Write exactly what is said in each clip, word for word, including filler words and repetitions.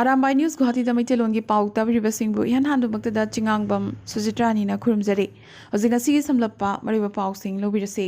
Arambai news ꯒꯨꯋꯥꯍꯥꯇꯤꯗ ꯃꯩꯇꯩꯂꯣꯟꯒꯤ ꯄꯥꯎ ꯇꯥꯕꯤꯔꯤꯕꯁꯤꯡꯕꯨ ꯏꯍꯥꯟ ꯍꯥꯟꯕꯃꯛꯇꯗ ꯆꯤꯉꯥꯡꯕꯝ ꯁꯨꯖꯤꯇ꯭ꯔꯥꯅꯤꯅ ꯈꯨꯔꯨꯝꯖꯔꯤ꯫ ꯍꯧꯖꯤꯛ ꯉꯁꯤꯒꯤ ꯁꯝꯂꯞꯄ ꯃꯔꯨꯑꯣꯏꯕ ꯄꯥꯎꯁꯤꯡ ꯂꯧꯕꯤꯔꯁꯤ꯫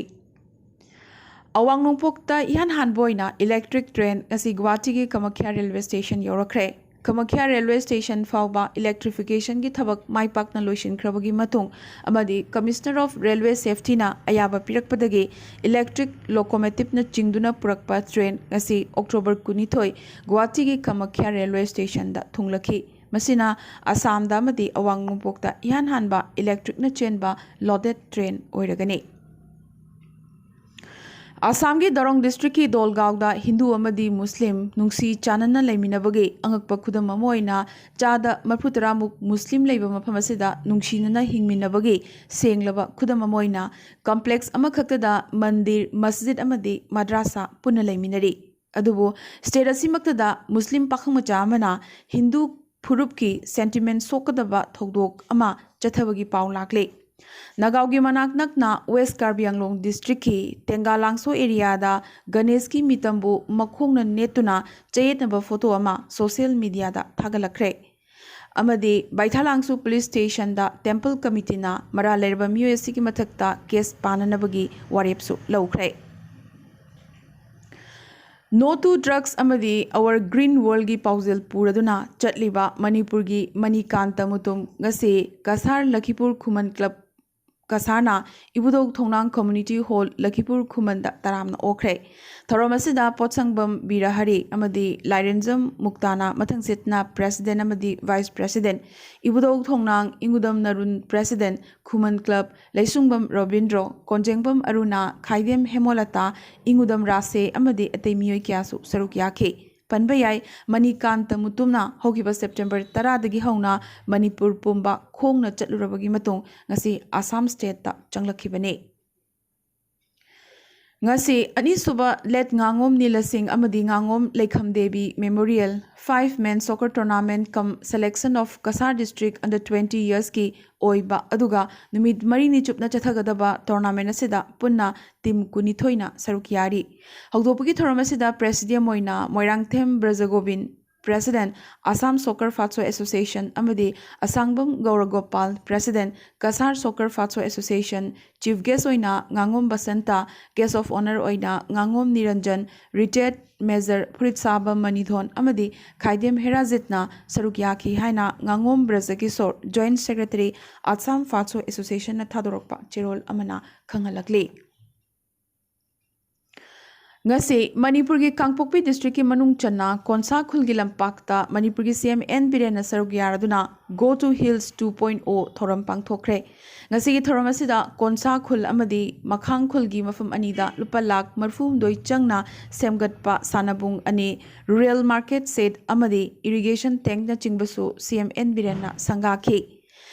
ꯑꯋꯥꯡ ꯅꯣꯡꯄꯣꯛꯇ ꯏꯍꯥꯟ ꯍꯥꯟꯕ ꯑꯣꯏꯅ electric train ꯉꯁꯤ ꯒꯨꯋꯥꯍꯥꯇꯤꯒꯤ Kamakhya railway station ꯌꯧꯔꯛꯈ꯭ꯔꯦ꯫ Kamakhya railway station ꯐꯥꯎꯕ electrification ꯒꯤ ꯊꯕꯛ ꯃꯥꯏ ꯄꯥꯛꯅ ꯂꯣꯏꯁꯤꯟꯈ꯭ꯔꯕꯒꯤ ꯃꯇꯨꯡ ꯑꯃꯗꯤ Commissioner of Railway Safety ꯅ ꯑꯌꯥꯕ ꯄꯤꯔꯛꯄꯗꯒꯤ electric locomotive ꯅ ꯆꯤꯡꯗꯨꯅ ꯄꯨꯔꯛꯄ train ꯉꯁꯤ October ꯀꯨꯟꯅꯤꯊꯣꯏ ꯒꯨꯋꯥꯍꯥꯇꯤꯒꯤ ꯀꯃꯈ꯭ꯌꯥ railway station ꯗ ꯊꯨꯡꯂꯈꯤ꯫ ꯃꯁꯤꯅ ꯑꯁꯥꯝꯗ ꯑꯃꯗꯤ ꯑꯋꯥꯡ ꯅꯣꯡꯄꯣꯛꯇ ꯏꯍꯥꯟ ꯍꯥꯟꯕ electric ꯅ ꯆꯦꯟꯕ loaded train ꯑꯣꯏꯔꯒꯅꯤ꯫ ꯑꯁꯥꯝꯒꯤ ꯗꯔꯣꯡ district ꯀꯤ ꯗꯣꯜꯒꯥꯎꯗ ꯍꯤꯟꯗꯨ ꯑꯃꯗꯤ ꯃꯨꯁꯂꯤꯝ ꯅꯨꯡꯁꯤ ꯆꯥꯟꯅꯅ ꯂꯩꯃꯤꯟꯅꯕꯒꯤ ꯑꯉꯛꯄ ꯈꯨꯗꯝ ꯑꯃ ꯑꯣꯏꯅ ꯆꯥꯗ ꯃꯔꯤꯐꯨ ꯇꯔꯥ ꯃꯨꯛ ꯃꯨꯁꯂꯤꯝ ꯂꯩꯕ ꯃꯐꯝ ꯑꯁꯤꯗ ꯅꯨꯡꯁꯤꯅꯅ ꯍꯤꯡꯃꯤꯟꯅꯕꯒꯤ ꯁꯦꯡꯂꯕ ꯈꯨꯗꯝ ꯑꯃ ꯑꯣꯏꯅ complex ꯑꯃꯈꯛꯇꯗ ꯃꯟꯗꯤꯔ, ꯃꯁꯖꯤꯗ ꯑꯃꯗꯤ ꯃꯗ꯭ꯔꯥꯁꯥ ꯄꯨꯟꯅ ꯂꯩꯃꯤꯟꯅꯔꯤ꯫ ꯑꯗꯨꯕꯨ state ꯑꯁꯤꯃꯛꯇꯗ ꯃꯨꯁꯂꯤꯝ ꯄꯥꯈꯪ ꯃꯆꯥ ꯑꯃꯅ ꯍꯤꯟꯗꯨ ꯐꯨꯔꯨꯞꯀꯤ sentiment ꯁꯣꯛꯀꯗꯕ ꯊꯧꯗꯣꯛ ꯑꯃ ꯆꯠꯊꯕꯒꯤ ꯄꯥꯎ ꯂꯥꯛꯂꯤ꯫ ꯅꯒꯥꯎꯒꯤ ꯃꯅꯥꯛ ꯅꯛꯅ West Karbi Anglong district ꯀꯤ ꯇꯦꯡꯒꯥꯂꯥꯡꯁꯣ area ꯗ ꯒꯅꯦꯁꯀꯤ ꯃꯤꯇꯝꯕꯨ ꯃꯈꯣꯡꯅ ꯅꯦꯠꯇꯨꯅ ꯆꯌꯦꯠꯅꯕ photo ꯑꯃ social media ꯗ ꯊꯥꯒꯠꯂꯛꯈ꯭ꯔꯦ꯫ ꯑꯃꯗꯤ ꯕꯩꯊꯥꯂꯥꯡꯁꯨ police station ꯗ temple committee ꯅ ꯃꯔꯥꯜ ꯂꯩꯔꯕ ꯃꯤꯑꯣꯏ ꯑꯁꯤꯒꯤ ꯃꯊꯛꯇ case ꯄꯥꯅꯅꯕꯒꯤ ꯋꯥꯔꯦꯞꯁꯨ ꯂꯧꯈ꯭ꯔꯦ꯫ No to Drugs ꯑꯃꯗꯤ Our Green World ꯒꯤ ꯄꯥꯎꯖꯦꯜ ꯄꯨꯔꯗꯨꯅ ꯆꯠꯂꯤꯕ ꯃꯅꯤꯄꯨꯔꯒꯤ ꯃꯅꯤꯀꯥꯟꯇ ꯃꯨꯇꯨꯝ ꯉꯁꯤ ꯀꯁꯥꯔ ꯂꯈꯤꯄꯨꯔ ꯈꯨꯃꯟ club ꯀꯁꯥꯔꯅ ꯏꯕꯨꯙꯧ ꯊꯣꯡꯅꯥꯡ community hall ꯂꯈꯤꯄꯨꯔ ꯈꯨꯃꯟꯗ ꯇꯔꯥꯝꯅ ꯑꯣꯛꯈ꯭ꯔꯦ꯫ ꯊꯧꯔꯝ ꯑꯁꯤꯗ ꯄꯣꯠꯁꯪꯕꯝ ꯕꯤꯔꯍꯔꯤ ꯑꯃꯗꯤ ꯂꯥꯏꯔꯦꯟꯖꯝ ꯃꯨꯛꯇꯥꯅ ꯃꯊꯪꯁꯤꯠꯅ president ꯑꯃꯗꯤ vice president, ꯏꯕꯨꯙꯧ ꯊꯣꯡꯅꯥꯡ ꯏꯪꯒꯨꯗꯝ ꯅꯔꯨꯟ president, ꯈꯨꯃꯟ club, ꯂꯩꯁꯨꯡꯕꯝ ꯔꯣꯕꯤꯟꯗ꯭ꯔꯣ, ꯀꯣꯟꯖꯦꯡꯕꯝ ꯑꯔꯨꯅꯥ, ꯈꯥꯏꯗꯦꯝ ꯍꯦꯃꯣꯂꯇꯥ, ꯏꯪꯒꯨꯗꯝ ꯔꯥꯁꯦ ꯑꯃꯗꯤ ꯑꯇꯩ ꯃꯤꯑꯣꯏ ꯀꯌꯥꯁꯨ ꯁꯔꯨꯛ ꯌꯥꯈꯤ꯫ ꯄꯟꯕ ꯌꯥꯏ, ꯃꯅꯤꯀꯥꯟꯇ ꯃꯨꯇꯨꯝꯅ ꯍꯧꯈꯤꯕ September ꯇꯔꯥꯗꯒꯤ ꯍꯧꯅ ꯃꯅꯤꯄꯨꯔ ꯄꯨꯝꯕ ꯈꯣꯡꯅ ꯆꯠꯂꯨꯔꯕꯒꯤ ꯃꯇꯨꯡ ꯉꯁꯤ ꯑꯁꯥꯝ state ꯇ ꯆꯪꯂꯛꯈꯤꯕꯅꯤ꯫ ꯉꯁꯤ ꯑꯅꯤꯁꯨꯕ ꯂꯦꯠ ꯉꯥꯉꯣꯝ ꯅꯤꯂꯁꯤꯡ ꯑꯃꯗꯤ ꯉꯥꯉꯣꯝ ꯂꯩꯈꯝ Devi memorial five men soccer tournament cum selection of Cachar district under twenty years ꯀꯤ ꯑꯣꯏꯕ ꯑꯗꯨꯒ ꯅꯨꯃꯤꯠ ꯃꯔꯤꯅꯤ ꯆꯨꯞꯅ ꯆꯠꯊꯒꯗꯕ tournament ꯑꯁꯤꯗ ꯄꯨꯟꯅ team ꯀꯨꯟꯅꯤꯊꯣꯏꯅ ꯁꯔꯨꯛ ꯌꯥꯔꯤ꯫ ꯍꯧꯗꯣꯛꯄꯒꯤ ꯊꯧꯔꯝ ꯑꯁꯤꯗ presidium ꯑꯣꯏꯅ Moirangthem ꯕ꯭ꯔꯖꯒꯣꯕꯤꯟ, President, Assam Soccer Fatso Association ꯑꯃꯗꯤ ꯑꯁꯥꯡꯕꯝ ꯒꯧꯔꯒꯣꯄꯥꯜ, President, Kasar Soccer Fatso Association, Chief Guest ꯑꯣꯏꯅ ꯉꯥꯉꯣꯝ ꯕꯁꯟꯇ, Guest of Honour ꯑꯣꯏꯅ ꯉꯥꯉꯣꯝ ꯅꯤꯔꯟꯖꯟ, Retired Major ꯐꯨꯔꯤꯠꯁꯥꯕꯝ ꯃꯅꯤꯊꯣꯟ ꯑꯃꯗꯤ ꯈꯥꯏꯗꯦꯝ ꯍꯦꯔꯥꯖꯤꯠꯅ ꯁꯔꯨꯛ ꯌꯥꯈꯤ ꯍꯥꯏꯅ ꯉꯥꯉꯣꯝ ꯕ꯭ꯔꯖꯀꯤꯁꯣꯔ, Joint Secretary, Assam Fatso Associationꯅ ꯊꯥꯗꯣꯔꯛꯄ ꯆꯦꯔꯣꯜ ꯑꯃꯅ ꯈꯪꯍꯜꯂꯛꯂꯤ꯫ ꯉꯁꯤ ꯃꯅꯤꯄꯨꯔꯒꯤ ꯀꯥꯡꯄꯣꯛꯄꯤ districtꯀꯤ ꯃꯅꯨꯡ ꯆꯟꯅ ꯀꯣꯟꯁꯥ ꯈꯨꯜꯒꯤ ꯂꯝꯄꯥꯛꯇ ꯃꯅꯤꯄꯨꯔꯒꯤ C M N ꯕꯤꯔꯦꯟꯅ ꯁꯔꯨꯛ ꯌꯥꯔꯗꯨꯅ Go to Hills two point oh ꯊꯧꯔꯝ ꯄꯥꯡꯊꯣꯛꯈ꯭ꯔꯦ꯫ ꯉꯁꯤꯒꯤ ꯊꯧꯔꯝ ꯑꯁꯤꯗ ꯀꯣꯟꯁꯥ ꯈꯨꯜ ꯑꯃꯗꯤ ꯃꯈꯥꯡ ꯈꯨꯜꯒꯤ ꯃꯐꯝ ꯑꯅꯤꯗ ꯂꯨꯄꯥ ꯂꯥꯈ ꯃꯔꯤꯐꯨ ꯍꯨꯝꯗꯣꯏ ꯆꯪꯅ ꯁꯦꯝꯒꯠꯄ ꯁꯥꯟꯅꯕꯨꯡ ꯑꯅꯤ, rural market shed ꯑꯃꯗꯤ irrigation tankꯅꯆꯤꯡꯕꯁꯨ C M N ꯕꯤꯔꯦꯟꯅ ꯁꯪꯒꯥꯈꯤ꯫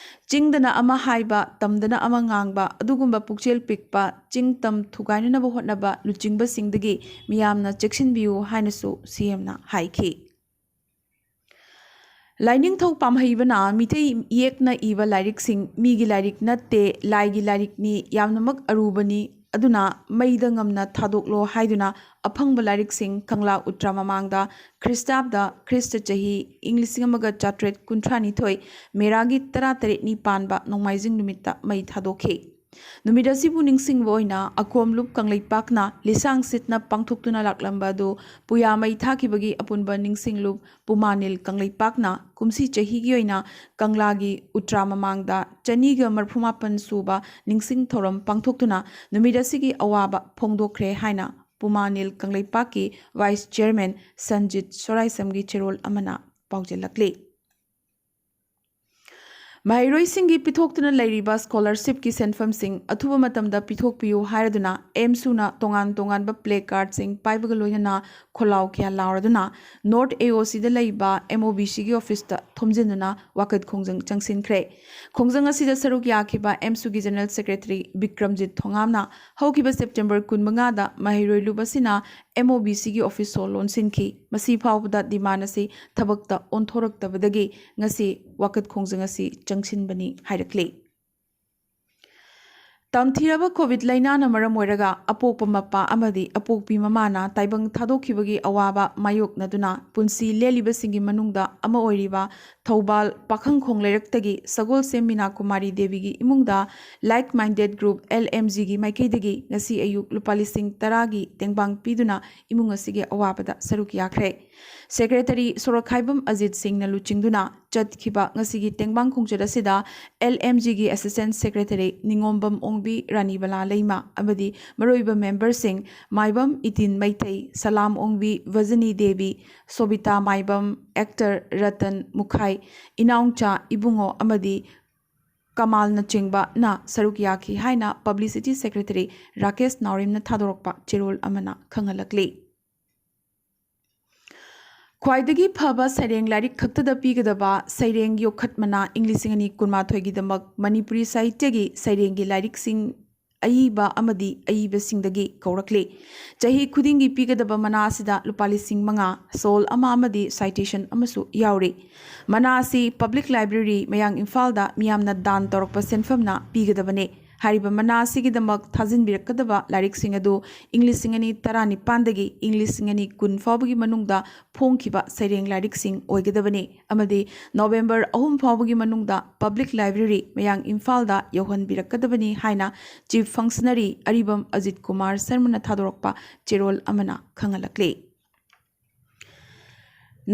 ꯆꯤꯡꯗꯅ ꯑꯃ ꯍꯥꯏꯕ, ꯇꯝꯗꯅ ꯑꯃ ꯉꯥꯡꯕ, ꯑꯗꯨꯒꯨꯝꯕ ꯄꯨꯛꯆꯦꯜ ꯄꯤꯛꯄ, ꯆꯤꯡ ꯇꯝ ꯊꯨꯒꯥꯏꯅꯅꯕ ꯍꯣꯠꯅꯕ ꯂꯨꯆꯤꯡꯕꯁꯤꯡꯗꯒꯤ ꯃꯤꯌꯥꯝꯅ ꯆꯦꯛꯁꯤꯟꯕꯤꯌꯨ ꯍꯥꯏꯅꯁꯨ C Mꯅ ꯍꯥꯏꯈꯤ꯫ ꯂꯥꯏꯅꯤꯡꯊꯧ ꯄꯥꯝꯍꯩꯕꯅ ꯃꯤꯇꯩ ꯏꯌꯦꯛꯅ ꯏꯕ ꯂꯥꯏꯔꯤꯛꯁꯤꯡ ꯃꯤꯒꯤ ꯂꯥꯏꯔꯤꯛ ꯅꯠꯇꯦ, ꯂꯥꯏꯒꯤ ꯂꯥꯏꯔꯤꯛꯅꯤ, ꯌꯥꯝꯅꯃꯛ ꯑꯔꯨꯕꯅꯤ, ꯑꯗꯨꯅ ꯃꯩꯗ ꯉꯝꯅ ꯊꯥꯗꯣꯛꯂꯣ ꯍꯥꯏꯗꯨꯅ ꯑꯐꯪꯕ ꯂꯥꯏꯔꯤꯛꯁꯤꯡ ꯀꯪꯂꯥ ꯎꯇ꯭ꯔꯥ ꯃꯃꯥꯡꯗ ꯈ꯭ꯔꯤꯁꯇꯥꯕꯗ ꯈ꯭ꯔꯤꯁꯇ ꯆꯍꯤ ꯏꯪ ꯂꯤꯁꯤꯡ ꯑꯃꯒ ꯆꯥꯇ꯭ꯔꯦꯠ ꯀꯨꯟꯊ꯭ꯔꯥ ꯅꯤꯊꯣꯏ ꯃꯦꯔꯥꯒꯤ ꯇꯔꯥ ꯇꯔꯦꯠꯅꯤ ꯄꯥꯟꯕ ꯅꯣꯡꯃꯥꯏꯖꯤꯡ ꯅꯨꯃꯤꯠꯇ ꯃꯩ ꯊꯥꯗꯣꯛꯈꯤ꯫ ꯅꯨꯃꯤꯠ ꯑꯁꯤꯕꯨ ꯅꯤꯡꯁꯤꯡꯕ ꯑꯣꯏꯅ ꯑꯀꯣꯝ ꯂꯨꯞ ꯀꯪꯂꯩꯄꯥꯛꯅ ꯂꯤꯁꯥꯡ ꯁꯤꯠꯅ ꯄꯥꯡꯊꯣꯛꯇꯨꯅ ꯂꯥꯛꯂꯝꯕ ꯑꯗꯨ ꯄꯨꯌꯥ ꯃꯩ ꯊꯥꯈꯤꯕꯒꯤ ꯑꯄꯨꯟꯕ ꯅꯤꯡꯁꯤꯡ ꯂꯨꯞ ꯄꯨꯃꯥꯅꯤꯜ ꯀꯪꯂꯩꯄꯥꯛꯅ ꯀꯨꯝꯁꯤ ꯆꯍꯤꯒꯤ ꯑꯣꯏꯅ ꯀꯪꯂꯥꯒꯤ ꯎꯇ꯭ꯔꯥ ꯃꯃꯥꯡꯗ ꯆꯅꯤꯒ ꯃꯔꯤꯐꯨ ꯃꯥꯄꯟ ꯁꯨꯕ ꯅꯤꯡꯁꯤꯡ ꯊꯧꯔꯝ ꯄꯥꯡꯊꯣꯛꯇꯨꯅ ꯅꯨꯃꯤꯠ ꯑꯁꯤꯒꯤ ꯑꯋꯥꯕ ꯐꯣꯡꯗꯣꯛꯈ꯭ꯔꯦ ꯍꯥꯏꯅ ꯄꯨꯃꯥꯅꯤꯜ ꯀꯪꯂꯩꯄꯥꯛꯀꯤ Vice Chairman ꯁꯟꯖꯤꯠ ꯁꯣꯔꯥꯏꯁꯝꯒꯤ ꯆꯦꯔꯣꯜ ꯑꯃꯅ ꯄꯥꯎꯖꯦꯜꯂꯛꯂꯤ꯫ ꯃꯍꯩꯔꯣꯏꯁꯤꯡꯒꯤ ꯄꯤꯊꯣꯛꯇꯨꯅ ꯂꯩꯔꯤꯕ scholarshipꯀꯤ ꯁꯦꯟꯐꯝꯁꯤꯡ ꯑꯊꯨꯕ ꯃꯇꯝꯗ ꯄꯤꯊꯣꯛꯄꯤꯌꯨ ꯍꯥꯏꯔꯗꯨꯅ AMSUꯅ ꯇꯣꯉꯥꯟ ꯇꯣꯉꯥꯟꯕ placardꯁꯤꯡ ꯄꯥꯏꯕꯒ ꯂꯣꯏꯅꯅ ꯈꯣꯜꯂꯥꯎ ꯀꯌꯥ ꯂꯥꯎꯔꯗꯨꯅ North AOCꯗ ꯂꯩꯕ MOBCꯒꯤ officeꯇ ꯊꯣꯝꯖꯤꯟꯗꯨꯅ ꯋꯥꯀꯠ ꯈꯣꯡꯖꯪ ꯆꯪꯁꯤꯟꯈ꯭ꯔꯦ꯫ ꯈꯣꯡꯖꯪ ꯑꯁꯤꯗ ꯁꯔꯨꯛ ꯌꯥꯈꯤꯕ AMSUꯒꯤ General Secretary ꯕꯤꯀ꯭ꯔꯝꯖꯤꯠ ꯊꯣꯉꯥꯝꯅ ꯍꯧꯈꯤꯕ September ꯀꯨꯟꯃꯉꯥꯗ ꯃꯍꯩꯔꯣꯏ ꯂꯨꯞ ꯑꯁꯤꯅ MOBCꯒꯤ office ꯁꯣ ꯂꯣꯟꯁꯤꯟꯈꯤ꯫ ꯃꯁꯤ ꯐꯥꯎꯕꯗ demand ꯑꯁꯤ ꯊꯕꯛꯇ ꯑꯣꯟꯊꯣꯔꯛꯇꯕꯗꯒꯤ ꯉꯁꯤ ꯋꯥꯀꯠ ꯈꯣꯡꯖꯪ ꯑꯁꯤ ꯆꯪꯁꯤꯟꯕꯅꯤ ꯍꯥꯏꯔꯛꯂꯤ꯫ ꯇꯝꯊꯤꯔꯕ ꯀꯣꯚꯤꯗ ꯂꯥꯏꯅꯥꯅ ꯃꯔꯝ ꯑꯣꯏꯔꯒ ꯑꯄꯣꯛꯄ ꯃꯄꯥ ꯑꯃꯗꯤ ꯑꯄꯣꯛꯄꯤ ꯃꯃꯥꯅ ꯇꯥꯏꯕꯪ ꯊꯥꯗꯣꯛꯈꯤꯕꯒꯤ ꯑꯋꯥꯕ ꯃꯥꯌꯣꯛꯅꯗꯨꯅ ꯄꯨꯟꯁꯤ ꯂꯦꯜꯂꯤꯕꯁꯤꯡꯒꯤ ꯃꯅꯨꯡꯗ ꯑꯃ ꯑꯣꯏꯔꯤꯕ ꯊꯧꯕꯥꯜ ꯄꯥꯈꯪꯈꯣꯡ ꯂꯩꯔꯛꯇꯒꯤ ꯁꯒꯣꯜꯁꯦꯝ ꯃꯤꯅꯥ ꯀꯨꯃꯥꯔꯤ ꯗꯦꯕꯤꯒꯤ ꯏꯃꯨꯡꯗ Like Minded Group, L M G ꯒꯤ ꯃꯥꯏꯀꯩꯗꯒꯤ ꯉꯁꯤ ꯑꯌꯨꯛ ꯂꯨꯄꯥ ꯂꯤꯁꯤꯡ ꯇꯔꯥꯒꯤ ꯇꯦꯡꯕꯥꯡ ꯄꯤꯗꯨꯅ ꯏꯃꯨꯡ ꯑꯁꯤꯒꯤ ꯑꯋꯥꯕꯗ ꯁꯔꯨꯛ ꯌꯥꯈ꯭ꯔꯦ꯫ ꯁꯦꯀ꯭ꯔꯦꯇꯔꯤ ꯁꯣꯔꯣꯛꯈꯥꯏꯕꯝ ꯑꯖꯤꯠ ꯁꯤꯡꯅ ꯂꯨꯆꯤꯡꯗꯨꯅ ꯆꯠꯈꯤꯕ ꯉꯁꯤꯒꯤ ꯇꯦꯡꯕꯥꯡ ꯈꯣꯡꯆꯠ ꯑꯁꯤꯗ L M G ꯒꯤ Assistant Secretary ꯅꯤꯉꯣꯝꯕꯝ ꯑꯣꯡꯕꯤ, ꯔꯥꯅꯤꯕꯂꯥ ꯂꯩꯃ ꯑꯃꯗꯤ ꯃꯔꯨꯑꯣꯏꯕ ꯃꯦꯝꯕꯔꯁꯤꯡ ꯃꯥꯏꯕꯝ ꯏꯇꯤꯟ ꯃꯩꯇꯩ, ꯁꯂꯥꯝ ꯑꯣꯡꯕꯤ, ꯚꯖꯅꯤ ꯗꯦꯕꯤ, ꯁꯣꯕꯤꯇꯥ ꯃꯥꯏꯕꯝ, actor ꯔꯇꯟ ꯃꯨꯈꯥꯏ, ꯏꯅꯥꯎꯆꯥ ꯏꯕꯨꯡꯉꯣ ꯑꯃꯗꯤ ꯀꯃꯥꯜꯅꯆꯤꯡꯕꯅ ꯁꯔꯨꯛ ꯌꯥꯈꯤ ꯍꯥꯏꯅ Publicity Secretary ꯔꯥꯀꯦꯁ ꯅꯥꯎꯔꯦꯝꯅ ꯊꯥꯗꯣꯔꯛꯄ ꯆꯦꯔꯣꯜ ꯑꯃꯅ ꯈꯪꯍꯜꯂꯛꯂꯤ꯫ ꯈ꯭ꯋꯥꯏꯗꯒꯤ ꯐꯕ ꯁꯩꯔꯦꯡ ꯂꯥꯏꯔꯤꯛ ꯈꯛꯇꯗ ꯄꯤꯒꯗꯕ ꯁꯩꯔꯦꯡ ꯌꯣꯛꯈꯠ ꯃꯅꯥ ꯏꯪ ꯂꯤꯁꯤꯡ ꯑꯅꯤ ꯀꯨꯟꯃꯥꯊꯣꯏꯒꯤꯗꯃꯛ ꯃꯅꯤꯄꯨꯔꯤ ꯁꯥꯍꯤꯇ꯭ꯌꯒꯤ ꯁꯩꯔꯦꯡꯒꯤ ꯂꯥꯏꯔꯤꯛꯁꯤꯡ ꯑꯏꯕ ꯑꯃꯗꯤ ꯑꯏꯕꯁꯤꯡꯗꯒꯤ ꯀꯧꯔꯛꯂꯤ꯫ ꯆꯍꯤ ꯈꯨꯗꯤꯡꯒꯤ ꯄꯤꯒꯗꯕ ꯃꯅꯥ ꯑꯁꯤꯗ ꯂꯨꯄꯥ ꯂꯤꯁꯤꯡ ꯃꯉꯥ, ꯁꯣꯜ ꯑꯃ ꯑꯃꯗꯤ citation ꯑꯃꯁꯨ ꯌꯥꯎꯔꯤ꯫ ꯃꯅꯥ ꯑꯁꯤ Public Library, ꯃꯌꯥꯡ ꯏꯝꯐꯥꯜꯗ ꯃꯤꯌꯥꯝꯅ ꯗꯥꯟ ꯇꯧꯔꯛꯄ ꯁꯦꯟꯐꯝꯅ ꯄꯤꯒꯗꯕꯅꯤ꯫ ꯍꯥꯏꯔꯤꯕ ꯃꯅꯥ ꯑꯁꯤꯒꯤꯗꯃꯛ ꯊꯥꯖꯤꯟꯕꯤꯔꯛꯀꯗꯕ ꯂꯥꯏꯔꯤꯛꯁꯤꯡ ꯑꯗꯨ ꯏꯪ ꯂꯤꯁꯤꯡ ꯑꯅꯤ ꯇꯔꯥꯅꯤꯄꯥꯟꯗꯒꯤ ꯏꯪ ꯂꯤꯁꯤꯡ ꯑꯅꯤ ꯀꯨꯟ ꯐꯥꯎꯕꯒꯤ ꯃꯅꯨꯡꯗ ꯐꯣꯡꯈꯤꯕ ꯁꯩꯔꯦꯡ ꯂꯥꯏꯔꯤꯛꯁꯤꯡ ꯑꯣꯏꯒꯗꯕꯅꯤ ꯑꯃꯗꯤ ꯅꯣꯕꯦꯝꯕꯔ ꯑꯍꯨꯝ ꯐꯥꯎꯕꯒꯤ ꯃꯅꯨꯡꯗ Public Library, ꯃꯌꯥꯡ ꯏꯝꯐꯥꯜꯗ ꯌꯧꯍꯟꯕꯤꯔꯛꯀꯗꯕꯅꯤ ꯍꯥꯏꯅ Chief Functionary ꯑꯔꯤꯕꯝ ꯑꯖꯤꯠ ꯀꯨꯃꯥꯔ ꯁꯔꯃꯅ ꯊꯥꯗꯣꯔꯛꯄ ꯆꯦꯔꯣꯜ ꯑꯃꯅ ꯈꯪꯍꯜꯂꯛꯂꯤ꯫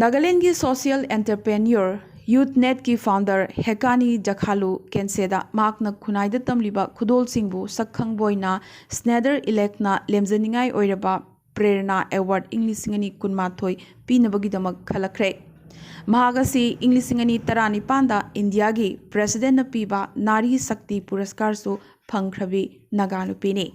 ꯅꯥꯒꯥꯂꯦꯟꯒꯤ social entrepreneur, ꯌꯨꯠ ꯅꯦꯠꯀꯤ founder ꯍꯦꯀꯥꯅꯤ ꯖꯈꯥꯂꯨ ꯀꯦꯟꯁꯦꯗ ꯃꯍꯥꯛꯅ ꯈꯨꯟꯅꯥꯏꯗ ꯇꯝꯂꯤꯕ ꯈꯨꯗꯣꯜꯁꯤꯡꯕꯨ ꯁꯛꯈꯪꯕ ꯑꯣꯏꯅ ꯁ꯭ꯅꯦꯗꯔ ꯏꯂꯦꯛꯅ ꯂꯦꯝꯖꯅꯤꯡꯉꯥꯏ ꯑꯣꯏꯔꯕ ꯄ꯭ꯔꯦꯔꯅꯥ Award ꯏꯪ ꯂꯤꯁꯤꯡ ꯑꯅꯤ ꯀꯨꯟꯃꯥꯊꯣꯏ ꯄꯤꯅꯕꯒꯤꯗꯃꯛ ꯈꯜꯂꯛꯈ꯭ꯔꯦ꯫ ꯃꯍꯥꯛ ꯑꯁꯤ ꯏꯪ ꯂꯤꯁꯤꯡ ꯑꯅꯤ ꯇꯔꯥꯅꯤꯄꯥꯟꯗ ꯏꯟꯗꯤꯌꯥꯒꯤ Presidentꯅ ꯄꯤꯕ ꯅꯥꯔꯤ ꯁꯛꯇꯤ ꯄꯨꯔꯁꯀꯥꯔꯁꯨ ꯐꯪꯈ꯭ꯔꯕꯤ ꯅꯥꯒꯥ ꯅꯨꯄꯤꯅꯤ꯫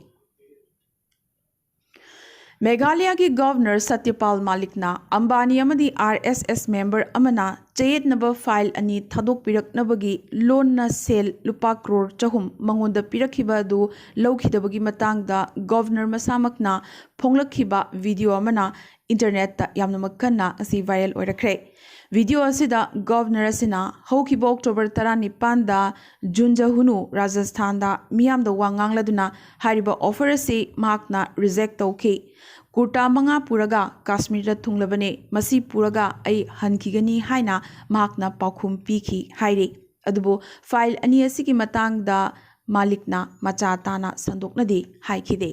ꯃꯦꯘꯥꯂꯌꯒꯤ Governor ꯁꯇ꯭ꯌꯄꯥꯜ ꯃꯥꯂꯤꯛꯅ ꯑꯝꯕꯥꯅꯤ ꯑꯃꯗꯤ R S S member ꯑꯃꯅ ꯆꯌꯦꯠꯅꯕ file ꯑꯅꯤ ꯊꯥꯗꯣꯛꯄꯤꯔꯛꯅꯕꯒꯤ ꯂꯣꯟꯅ ꯁꯦꯜ ꯂꯨꯄꯥ ꯀ꯭ꯔꯣꯔ ꯆꯍꯨꯝ ꯃꯉꯣꯟꯗ ꯄꯤꯔꯛꯈꯤꯕ ꯑꯗꯨ ꯂꯧꯈꯤꯗꯕꯒꯤ ꯃꯇꯥꯡꯗ Governor ꯃꯁꯥꯃꯛꯅ ꯐꯣꯡꯂꯛꯈꯤꯕ video ꯑꯃꯅ ꯏꯟꯇꯔꯅꯦꯠꯇ ꯌꯥꯝꯅꯃꯛ ꯀꯟꯅ ꯉꯁꯤ ꯚꯥꯏꯔꯦꯜ ꯑꯣꯏꯔꯛꯈ꯭ꯔꯦ꯫ ꯚꯤꯗꯤꯑꯣ ꯑꯁꯤꯗ ꯒꯚꯔꯅꯔ ꯑꯁꯤꯅ ꯍꯧꯈꯤꯕ ꯑꯣꯛꯇꯣꯕꯔ ꯇꯔꯥꯅꯤꯄꯥꯟꯗ ꯖꯨꯟꯖꯍꯨꯅꯨ ꯔꯥꯖꯁꯊꯥꯟꯗ ꯃꯤꯌꯥꯝꯗ ꯋꯥ ꯉꯥꯡꯂꯗꯨꯅ ꯍꯥꯏꯔꯤꯕ ꯑꯣꯐꯔ ꯑꯁꯤ ꯃꯍꯥꯛꯅ ꯔꯤꯖꯦꯛ ꯇꯧꯈꯤ꯫ "ꯀꯨꯔꯇꯥ ꯃꯉꯥ ꯄꯨꯔꯒ ꯀꯥꯁꯃꯤꯔꯗ ꯊꯨꯡꯂꯕꯅꯤ, ꯃꯁꯤ ꯄꯨꯔꯒ ꯑꯩ ꯍꯟꯈꯤꯒꯅꯤ" ꯍꯥꯏꯅ ꯃꯍꯥꯛꯅ ꯄꯥꯎꯈꯨꯝ ꯄꯤꯈꯤ ꯍꯥꯏꯔꯤ꯫ ꯑꯗꯨꯕꯨ ꯐꯥꯏꯜ ꯑꯅꯤ ꯑꯁꯤꯒꯤ ꯃꯇꯥꯡꯗ ꯃꯥꯂꯤꯛꯅ ꯃꯆꯥ ꯇꯥꯅ ꯁꯟꯗꯣꯛꯅꯗꯤ ꯍꯥꯏꯈꯤꯗꯦ꯫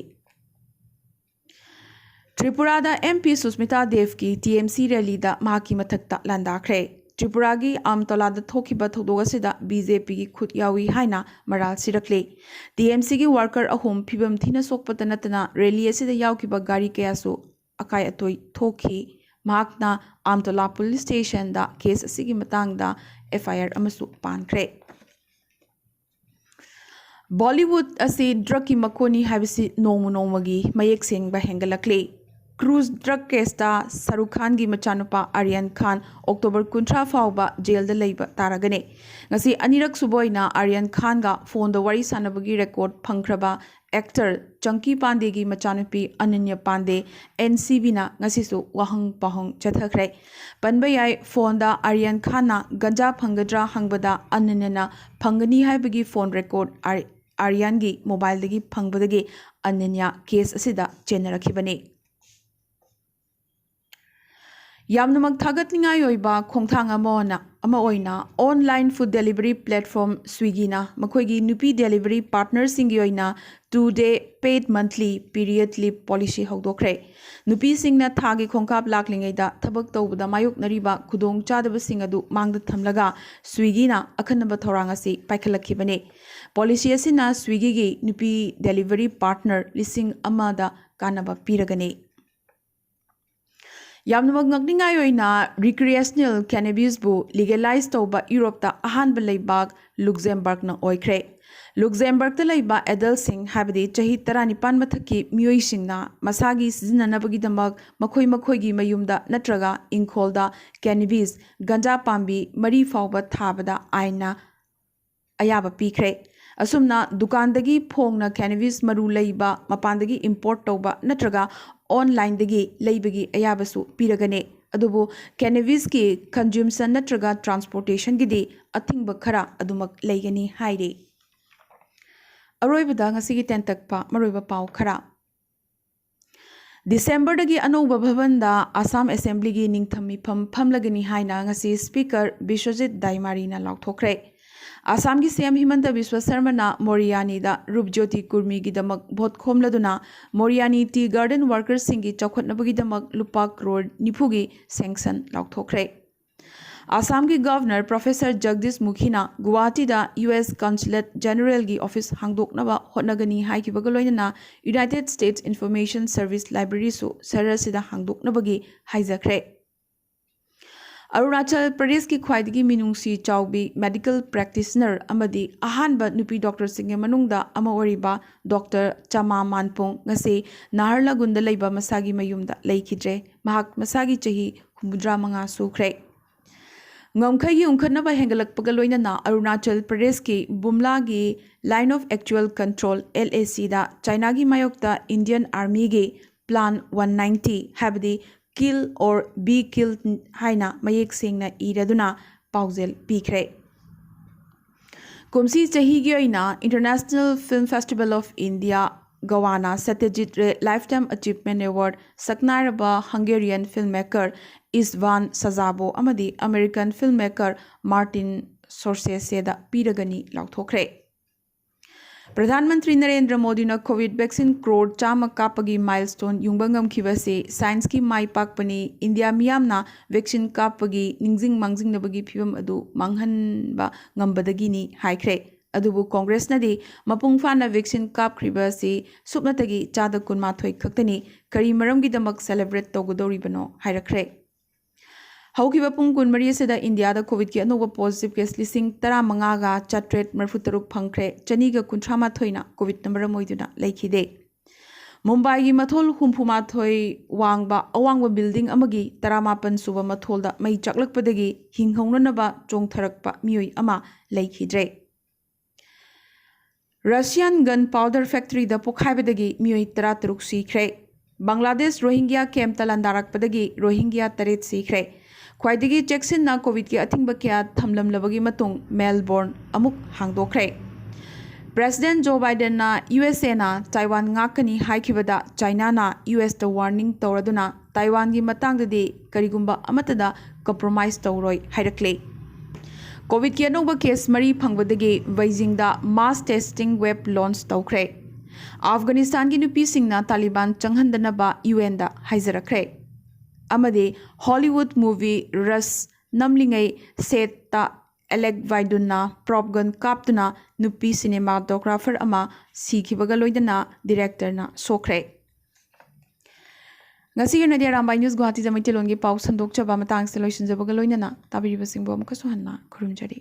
ꯇ꯭ꯔꯤꯄꯨꯔꯥꯗ ꯑꯦꯝ ꯄꯤ ꯁꯨꯁꯃꯤꯇꯥ ꯗꯦꯕꯀꯤ ꯇꯤ ꯑꯦꯝ ꯁꯤ ꯔꯦꯂꯤꯗ ꯃꯍꯥꯛꯀꯤ ꯃꯊꯛꯇ ꯂꯥꯟꯗꯥꯈ꯭ꯔꯦ꯫ ꯇ꯭ꯔꯤꯄꯨꯔꯥꯒꯤ ꯑꯝꯇꯣꯂꯥꯗ ꯊꯣꯛꯈꯤꯕ ꯊꯧꯗꯣꯛ ꯑꯁꯤꯗ ꯕꯤ ꯖꯦ ꯄꯤꯒꯤ ꯈꯨꯠ ꯌꯥꯎꯏ ꯍꯥꯏꯅ ꯃꯔꯥꯜ ꯁꯤꯔꯛꯂꯤ꯫ ꯇꯤ ꯑꯦꯝ ꯁꯤꯒꯤ ꯋꯥꯔꯀꯔ ꯑꯍꯨꯝ ꯐꯤꯕꯝ ꯊꯤꯅ ꯁꯣꯛꯄꯇ ꯅꯠꯇꯅ ꯔꯦꯂꯤ ꯑꯁꯤꯗ ꯌꯥꯎꯈꯤꯕ ꯒꯥꯔꯤ ꯀꯌꯥꯁꯨ ꯑꯀꯥꯏ ꯑꯇꯣꯏ ꯊꯣꯛꯈꯤ꯫ ꯃꯍꯥꯛꯅ ꯑꯝꯇꯣꯂꯥ ꯄꯨꯂꯤꯁ ꯁ꯭ꯇꯦꯁꯟꯗ ꯀꯦꯁ ꯑꯁꯤꯒꯤ ꯃꯇꯥꯡꯗ ꯑꯦꯐ ꯑꯥꯏ ꯑꯥꯔ ꯑꯃꯁꯨ ꯄꯥꯟꯈ꯭ꯔꯦ꯫ ꯕꯣꯂꯤꯋꯨꯗ ꯑꯁꯤ ꯗ꯭ꯔꯒꯀꯤ ꯃꯀꯣꯟꯅꯤ ꯍꯥꯏꯕꯁꯤ ꯅꯣꯡꯃ ꯅꯣꯡꯃꯒꯤ ꯃꯌꯦꯛ ꯁꯦꯡꯕ ꯍꯦꯟꯒꯠꯂꯛꯂꯤ꯫ ꯀ꯭ꯔꯨꯖ ꯗ꯭ꯔꯒ ꯀꯦꯁꯇ ꯁꯥꯔꯨꯈ ꯈꯥꯟꯒꯤ ꯃꯆꯥꯅꯨꯄꯥ ꯑꯥꯔꯌꯟ ꯈꯥꯟ ꯑꯣꯛꯇꯣꯕꯔ ꯀꯨꯟꯊ꯭ꯔꯥ ꯐꯥꯎꯕ ꯖꯦꯜꯗ ꯂꯩꯕ ꯇꯥꯔꯒꯅꯤ꯫ ꯉꯁꯤ ꯑꯅꯤꯔꯛ ꯁꯨꯕ ꯑꯣꯏꯅ ꯑꯥꯔꯌꯟ ꯈꯥꯟꯒ ꯐꯣꯟꯗ ꯋꯥꯔꯤ ꯁꯥꯟꯅꯕꯒꯤ ꯔꯦꯀꯣꯔꯗ ꯐꯪꯈ꯭ꯔꯕ ꯑꯦꯛꯇꯔ ꯆꯪꯀꯤ ꯄꯥꯟꯗꯦꯒꯤ ꯃꯆꯥꯅꯨꯄꯤ ꯑꯅꯟꯌ ꯄꯥꯟꯗꯦ, ꯑꯦꯟ ꯁꯤ ꯕꯤꯅ ꯉꯁꯤꯁꯨ ꯋꯥꯍꯪ ꯄꯥꯎꯍꯪ ꯆꯠꯊꯈ꯭ꯔꯦ꯫ ꯄꯟꯕ ꯌꯥꯏ, ꯐꯣꯟꯗ ꯑꯥꯔꯌꯟ ꯈꯥꯟꯅ ꯒꯟꯖꯥ ꯐꯪꯒꯗ꯭ꯔꯥ ꯍꯪꯕꯗ ꯑꯅꯟꯌꯅ ꯐꯪꯒꯅꯤ ꯍꯥꯏꯕꯒꯤ ꯐꯣꯟ ꯔꯦꯀꯣꯔꯗ ꯑꯥꯔ-, ꯑꯥꯔꯌꯟꯒꯤ ꯃꯣꯕꯥꯏꯜꯗꯒꯤ ꯐꯪꯕꯗꯒꯤ ꯑꯅꯟꯌ ꯀꯦꯁ ꯑꯁꯤꯗ ꯆꯦꯟꯅꯔꯛꯈꯤꯕꯅꯤ꯫ ꯌꯥꯝꯅꯃꯛ ꯊꯥꯒꯠꯅꯤꯡꯉꯥꯏ ꯑꯣꯏꯕ ꯈꯣꯡꯊꯥꯡ ꯑꯃ ꯑꯣꯏꯅ, ꯑꯃ ꯑꯣꯏꯅ online food delivery platform Swiggyꯅ ꯃꯈꯣꯏꯒꯤ ꯅꯨꯄꯤ delivery partnerꯁꯤꯡꯒꯤ ꯑꯣꯏꯅ two day paid monthly period leave policy ꯍꯧꯗꯣꯛꯈ꯭ꯔꯦ꯫ ꯅꯨꯄꯤꯁꯤꯡꯅ ꯊꯥꯒꯤ ꯈꯣꯡꯀꯥꯞ ꯂꯥꯛꯂꯤꯉꯩꯗ ꯊꯕꯛ ꯇꯧꯕꯗ ꯃꯥꯌꯣꯛꯅꯔꯤꯕ ꯈꯨꯗꯣꯡꯆꯥꯗꯕꯁꯤꯡ ꯑꯗꯨ ꯃꯥꯡꯗ ꯊꯝꯂꯒ Swiggyꯅ ꯑꯈꯟꯅꯕ ꯊꯧꯔꯥꯡ ꯑꯁꯤ ꯄꯥꯏꯈꯠꯂꯛꯈꯤꯕꯅꯤ꯫ Policy ꯑꯁꯤꯅ Swiggyꯒꯤ ꯅꯨꯄꯤ delivery partner ꯂꯤꯁꯤꯡ ꯑꯃꯗ ꯀꯥꯟꯅꯕ ꯄꯤꯔꯒꯅꯤ꯫ ꯌꯥꯝꯅꯃꯛ ꯉꯛꯅꯤꯡꯉꯥꯏ ꯑꯣꯏꯅ, recreational cannabisꯕꯨ legalize ꯇꯧꯕ ꯌꯨꯔꯣꯞꯇ ꯑꯍꯥꯟꯕ ꯂꯩꯕꯥꯛ ꯂꯨꯛꯖꯦꯝꯕꯔꯒꯅ ꯑꯣꯏꯈ꯭ꯔꯦ꯫ ꯂꯨꯛꯖꯦꯝꯕꯔꯒꯇ ꯂꯩꯕ adultꯁꯤꯡ, ꯍꯥꯏꯕꯗꯤ ꯆꯍꯤ ꯇꯔꯥꯅꯤꯄꯥꯟ ꯃꯊꯛꯀꯤ ꯃꯤꯑꯣꯏꯁꯤꯡꯅ ꯃꯁꯥꯒꯤ ꯁꯤꯖꯤꯟꯅꯅꯕꯒꯤꯗꯃꯛ ꯃꯈꯣꯏ ꯃꯈꯣꯏꯒꯤ ꯃꯌꯨꯝꯗ ꯅꯠꯇ꯭ꯔꯒ ꯏꯪꯈꯣꯜꯗ cannabis ꯒꯟꯖꯥ ꯄꯥꯝꯕꯤ ꯃꯔꯤ ꯐꯥꯎꯕ ꯊꯥꯕꯗ ꯑꯥꯏꯟꯅ ꯑꯌꯥꯕ ꯄꯤꯈ꯭ꯔꯦ꯫ ꯑꯁꯨꯝꯅ ꯗꯨꯀꯥꯟꯗꯒꯤ ꯐꯣꯡꯅ cannabis ꯃꯔꯨ ꯂꯩꯕ, ꯃꯄꯥꯟꯗꯒꯤ import ꯇꯧꯕ ꯅꯠꯇ꯭ꯔꯒ online ꯗꯒꯤ ꯂꯩꯕꯒꯤ ꯑꯌꯥꯕꯁꯨ ꯄꯤꯔꯒꯅꯤ꯫ ꯑꯗꯨꯕꯨ cannabis ꯀꯤ consumption ꯅꯠꯇ꯭ꯔꯒ transportation ꯒꯤꯗꯤ ꯑꯊꯤꯡꯕ ꯈꯔ ꯑꯗꯨꯃꯛ ꯂꯩꯒꯅꯤ ꯍꯥꯏꯔꯤ꯫ ꯑꯔꯣꯏꯕꯗ ꯉꯁꯤꯒꯤ ꯇꯦꯟꯇꯛꯄ ꯃꯔꯨꯑꯣꯏꯕ ꯄꯥꯎ ꯈꯔ꯫ ꯗꯤꯁꯦꯝꯕꯔꯗꯒꯤ ꯑꯅꯧꯕ ꯚꯕꯟꯗ ꯑꯁꯥꯝ ꯑꯦꯁꯦꯝꯕ꯭ꯂꯤꯒꯤ ꯅꯤꯡꯊꯝ ꯃꯤꯐꯝ ꯐꯝꯂꯒꯅꯤ ꯍꯥꯏꯅ ꯉꯁꯤ Speaker ꯕꯤꯁ꯭ꯋꯖꯤꯠ ꯗꯥꯏꯃꯥꯔꯤꯅ ꯂꯥꯎꯊꯣꯛꯈ꯭ꯔꯦ꯫ ꯑꯁꯥꯝꯒꯤ C M ꯍꯤꯃꯟꯇ ꯕꯤꯁ꯭ꯋ ꯁꯔꯃꯅ ꯃꯣꯔꯤꯌꯥꯅꯤꯗ ꯔꯨꯞꯖ꯭ꯌꯣꯇꯤ ꯀꯨꯔꯃꯤꯒꯤꯗꯃꯛ ꯚꯣꯠ ꯈꯣꯝꯂꯗꯨꯅ ꯃꯣꯔꯤꯌꯥꯅꯤ tea garden workers ꯁꯤꯡꯒꯤ ꯆꯥꯎꯈꯠꯅꯕꯒꯤꯗꯃꯛ ꯂꯨꯄꯥ ꯀ꯭ꯔꯣꯔ ꯅꯤꯐꯨꯒꯤ sanction ꯂꯥꯎꯊꯣꯛꯈ꯭ꯔꯦ꯫ ꯑꯁꯥꯝꯒꯤ Governor Professor Jagdish ꯃꯨꯈꯤꯅ ꯒꯨꯋꯥꯍꯥꯇꯤꯗ U S Consulate General ꯒꯤ office ꯍꯥꯡꯗꯣꯛꯅꯕ ꯍꯣꯠꯅꯒꯅꯤ ꯍꯥꯏꯈꯤꯕꯒ ꯂꯣꯏꯅꯅ United States Information Service Library ꯁꯨ ꯁꯍꯔ ꯑꯁꯤꯗ ꯍꯥꯡꯗꯣꯛꯅꯕꯒꯤ ꯍꯥꯏꯖꯈ꯭ꯔꯦ꯫ ꯑꯔꯨꯅꯥꯆꯜ ꯄ꯭ꯔꯗꯦꯁꯀꯤ ꯈ꯭ꯋꯥꯏꯗꯒꯤ ꯃꯤꯅꯨꯡꯁꯤ ꯆꯥꯎꯕꯤ medical practitioner ꯑꯃꯗꯤ ꯑꯍꯥꯟꯕ ꯅꯨꯄꯤ doctor ꯁꯤꯡꯒꯤ ꯃꯅꯨꯡꯗ ꯑꯃ ꯑꯣꯏꯔꯤꯕ Doctor ꯆꯃꯥ ꯃꯥꯟꯄꯨꯡ ꯉꯁꯤ ꯅꯍꯥꯔꯂꯒꯨꯟꯗ ꯂꯩꯕ ꯃꯁꯥꯒꯤ ꯃꯌꯨꯝꯗ ꯂꯩꯈꯤꯗ꯭ꯔꯦ꯫ ꯃꯍꯥꯛ ꯃꯁꯥꯒꯤ ꯆꯍꯤ ꯍꯨꯝꯐꯨꯇꯔꯥ ꯃꯉꯥ ꯁꯨꯈ꯭ꯔꯦ꯫ ꯉꯝꯈꯩꯒꯤ ꯎꯪꯈꯠꯅꯕ ꯍꯦꯟꯒꯠꯂꯛꯄꯒ ꯂꯣꯏꯅꯅ ꯑꯔꯨꯅꯥꯆꯜ ꯄ꯭ꯔꯗꯦꯁꯀꯤ ꯕꯨꯝꯂꯥꯒꯤ Line of Actual Control, L A C ꯗ ꯆꯥꯏꯅꯥꯒꯤ ꯃꯥꯌꯣꯛꯇ Indian Army ꯒꯤ Plan one ninety, ꯍꯥꯏꯕꯗꯤ Kill or Be Killed ꯍꯥꯏꯅ ꯃꯌꯦꯛ ꯁꯦꯡꯅ ꯏꯔꯗꯨꯅ ꯄꯥꯎꯖꯦꯜ ꯄꯤꯈ꯭ꯔꯦ꯫ ꯀꯨꯝꯁꯤ ꯆꯍꯤꯒꯤ ꯑꯣꯏꯅ International Film Festival of India ꯒꯋꯥꯅ ꯁꯇ꯭ꯌꯖꯤꯠ ray Lifetime Achievement Award ꯁꯛꯅꯥꯏꯔꯕ Hungarian filmmaker ꯏꯁ꯭ꯇꯚꯥꯟ ꯁꯖꯥꯕꯣ ꯑꯃꯗꯤ American filmmaker Martin ꯁꯣꯔꯁꯦꯁꯦꯗ ꯄꯤꯔꯒꯅꯤ ꯂꯥꯎꯊꯣꯛꯈ꯭ꯔꯦ꯫ Pradhan Mantri Narendra ꯃꯣꯗꯤꯅ COVID vaccine ꯀ꯭ꯔꯣꯔ ꯆꯥꯝꯃ ꯀꯥꯞꯄꯒꯤ milestone ꯌꯨꯡꯕ ꯉꯝꯈꯤꯕ ꯑꯁꯤ science ꯀꯤ ꯃꯥꯏ ꯄꯥꯛꯄꯅꯤ, ꯏꯟꯗꯤꯌꯥ ꯃꯤꯌꯥꯝꯅ vaccine ꯀꯥꯞꯄꯒꯤ ꯅꯤꯡꯁꯤꯡ ꯃꯥꯡꯖꯤꯡꯅꯕꯒꯤ ꯐꯤꯚꯝ ꯑꯗꯨ ꯃꯥꯡꯍꯟꯕ ꯉꯝꯕꯗꯒꯤꯅꯤ ꯍꯥꯏꯈ꯭ꯔꯦ꯫ ꯑꯗꯨꯕꯨ ꯀꯣꯡꯒ꯭ꯔꯦꯁꯅꯗꯤ ꯃꯄꯨꯡ ꯐꯥꯅ vaccine ꯀꯥꯞꯈ꯭ꯔꯤꯕ ꯑꯁꯤ ꯁꯨꯞꯅꯇꯒꯤ ꯆꯥꯗ ꯀꯨꯟꯃꯥꯊꯣꯏ ꯈꯛꯇꯅꯤ, ꯀꯔꯤ ꯃꯔꯝꯒꯤꯗꯃꯛ celebrate ꯇꯧꯒꯗꯧꯔꯤꯕꯅꯣ ꯍꯥꯏꯔꯛꯈ꯭ꯔꯦ꯫ ꯍꯧꯈꯤꯕ ꯄꯨꯡ ꯀꯨꯟꯃꯔꯤ ꯑꯁꯤꯗ ꯏꯟꯗꯤꯌꯥꯗ COVID ꯀꯤ ꯑꯅꯧꯕ positive case ꯂꯤꯁꯤꯡ ꯇꯔꯥꯃꯉꯥꯒ ꯆꯥꯇ꯭ꯔꯦꯠ ꯃꯔꯤꯐꯨꯇꯔꯨꯛ ꯐꯪꯈ꯭ꯔꯦ, ꯆꯅꯤꯒ ꯀꯨꯟꯊ꯭ꯔꯥ ꯃꯥꯊꯣꯏꯅ COVID ꯅ ꯃꯔꯝ ꯑꯣꯏꯗꯨꯅ ꯂꯩꯈꯤꯗꯦ꯫ ꯃꯨꯝꯕꯥꯏꯒꯤ ꯃꯊꯣꯜ ꯍꯨꯝꯐꯨ ꯃꯥꯊꯣꯏ ꯋꯥꯡꯕ ꯑꯋꯥꯡꯕ building ꯑꯃꯒꯤ ꯇꯔꯥꯃꯥꯄꯟ ꯁꯨꯕ ꯃꯊꯣꯜꯗ ꯃꯩ ꯆꯥꯛꯂꯛꯄꯗꯒꯤ ꯍꯤꯡꯍꯧꯅꯅꯕ ꯆꯣꯡꯊꯔꯛꯄ ꯃꯤꯑꯣꯏ ꯑꯃ ꯂꯩꯈꯤꯗ꯭ꯔꯦ꯫ Russian gun powder factoryꯗ ꯄꯣꯈꯥꯏꯕꯗꯒꯤ ꯃꯤꯑꯣꯏ ꯇꯔꯥꯇꯔꯨꯛ ꯁꯤꯈ꯭ꯔꯦ꯫ ꯕꯪꯒ꯭ꯂꯥꯗꯦꯁ ꯔꯣꯍꯤꯡꯒ꯭ꯌꯥ campꯇ ꯂꯥꯟꯗꯥꯔꯛꯄꯗꯒꯤ ꯔꯣꯍꯤꯡꯒ꯭ꯌꯥ ꯇꯔꯦꯠ ꯁꯤꯈ꯭ꯔꯦ꯫ ꯈ꯭ꯋꯥꯏꯗꯒꯤ ꯆꯦꯛꯁꯤꯟꯅ COVIDꯀꯤ ꯑꯊꯤꯡꯕ ꯀꯌꯥ ꯊꯝꯂꯝꯂꯕꯒꯤ ꯃꯇꯨꯡ ꯃꯦꯜꯕꯣꯔꯟ ꯑꯃꯨꯛ ꯍꯥꯡꯗꯣꯛꯈ꯭ꯔꯦ꯫ President Joe Bidenꯅ USAꯅ ꯇꯥꯏꯋꯥꯟ ꯉꯥꯛꯀꯅꯤ ꯍꯥꯏꯈꯤꯕꯗ ꯆꯥꯏꯅꯥꯅ USꯇ warning ꯇꯧꯔꯗꯨꯅ ꯇꯥꯏꯋꯥꯟꯒꯤ ꯃꯇꯥꯡꯗꯗꯤ ꯀꯔꯤꯒꯨꯝꯕ ꯑꯃꯠꯇꯗ compromise ꯇꯧꯔꯣꯏ ꯍꯥꯏꯔꯛꯂꯤ꯫ COVIDꯀꯤ ꯑꯅꯧꯕ case ꯃꯔꯤ ꯐꯪꯕꯗꯒꯤ ꯕꯩꯖꯤꯡꯗ mass testing wave launch ꯇꯧꯈ꯭ꯔꯦ꯫ ꯑꯐꯒꯥꯅꯤꯁꯇꯥꯟꯒꯤ ꯅꯨꯄꯤꯁꯤꯡꯅ ꯇꯥꯂꯤꯕꯥꯟ ꯆꯪꯍꯟꯗꯅꯕ UNꯗ ꯍꯥꯏꯖꯔꯛꯈ꯭ꯔꯦ꯫ ꯑꯃꯗꯤ Hollywood movie Rush ꯅꯝꯂꯤꯉꯩ setꯇ Alec Baldwinꯅ prop gun ꯀꯥꯞꯇꯨꯅ ꯅꯨꯄꯤ cinematographer ꯑꯃ ꯁꯤꯈꯤꯕꯒ ꯂꯣꯏꯅꯅ directorꯅ ꯁꯣꯛꯈ꯭ꯔꯦ꯫ ꯉꯁꯤꯒꯤ ꯑꯣꯏꯅꯗꯤ ꯑꯔꯥꯝꯕꯥꯏ News ꯒꯨꯋꯥꯍꯥꯇꯤꯗ ꯃꯩꯇꯩꯂꯣꯟꯒꯤ ꯄꯥꯎ ꯁꯟꯗꯣꯛꯆꯕ ꯃꯇꯥꯡꯁꯤꯗ ꯂꯣꯏꯁꯤꯟꯖꯕꯒ ꯂꯣꯏꯅꯅ ꯇꯥꯕꯤꯔꯤꯕꯁꯤꯡꯕꯨ ꯑꯃꯨꯛꯀꯁꯨ ꯍꯟꯅ ꯈꯨꯔꯨꯝꯖꯔꯤ꯫